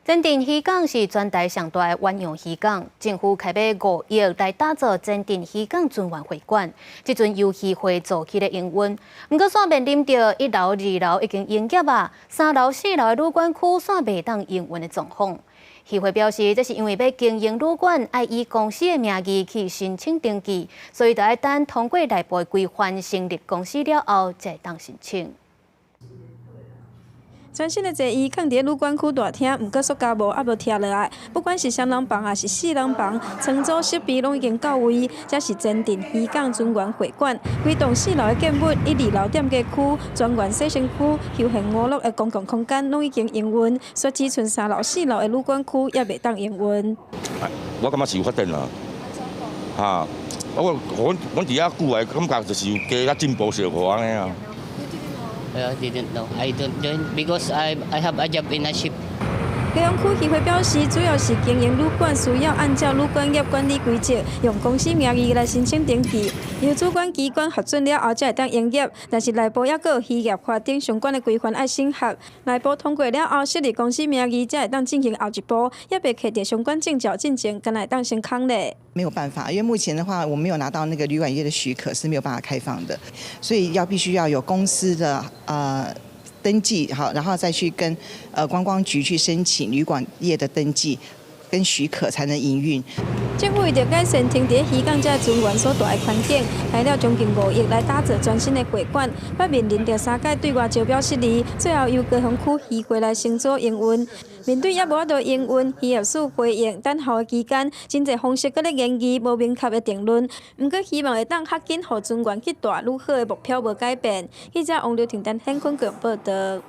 前鎮漁港是全台上大的遠洋漁港，政府開碼5億來打造前鎮漁港尊嚴會館，這陣由漁會做起咧營運。毋過煞面臨著一樓、二樓已經營業啊，三樓、四樓的旅館區煞袂當營運的狀況。漁會表示，這是因為欲經營旅館，愛以公司的名義去申請登記，所以著愛等通過內部規範成立公司了後，才會當申請。全新的坐椅囥佇旅館區大廳，毋過塑膠幕猶無拆落來。不管是雙人房抑是四人房，床組設備攏已經到位。這是前鎮漁港尊嚴會館，規棟四樓的建物，以二樓店家區、專員洗身區、休閒娛樂的公共空間攏已經營運，煞只賰三樓、四樓的旅館區猶袂當營運。我感覺是有發展啦，哈，我佇遐久來感覺就是有加較進步小可按呢啊。 I didn't know. I don't join because I have a job in a ship. 基隆區漁會表示，主要是經營旅館需要按照旅館業管理規則，用公司名義來申請登記，由主管機關核准了後才會當營業。但是內部猶閣有漁業法等相關的規範愛審核，內部通過了後，設立公司名義才會當進行後一步，猶未取得相關證照進前，敢若會當先空咧。沒有辦法，因為目前的話，我沒有拿到那個旅館業的許可，是沒有辦法開放的，所以要必須要有公司的登記好，然後再去跟觀光局去申請旅館業的登記跟許可，才能營運。政府為著改善停佇漁港這資源所帶的環境，開了將近5億來打造全新的會館，捌面臨著三屆對外招標失利，最後由高雄區漁會來承租營運。面對猶無法度營運，漁業署回應，等候的期間，真濟方式閣咧研議，無明確的定論。毋過希望會當較緊予船員去蹛愈好的目標無改變。記者王劉婷丹、顯坤強報道。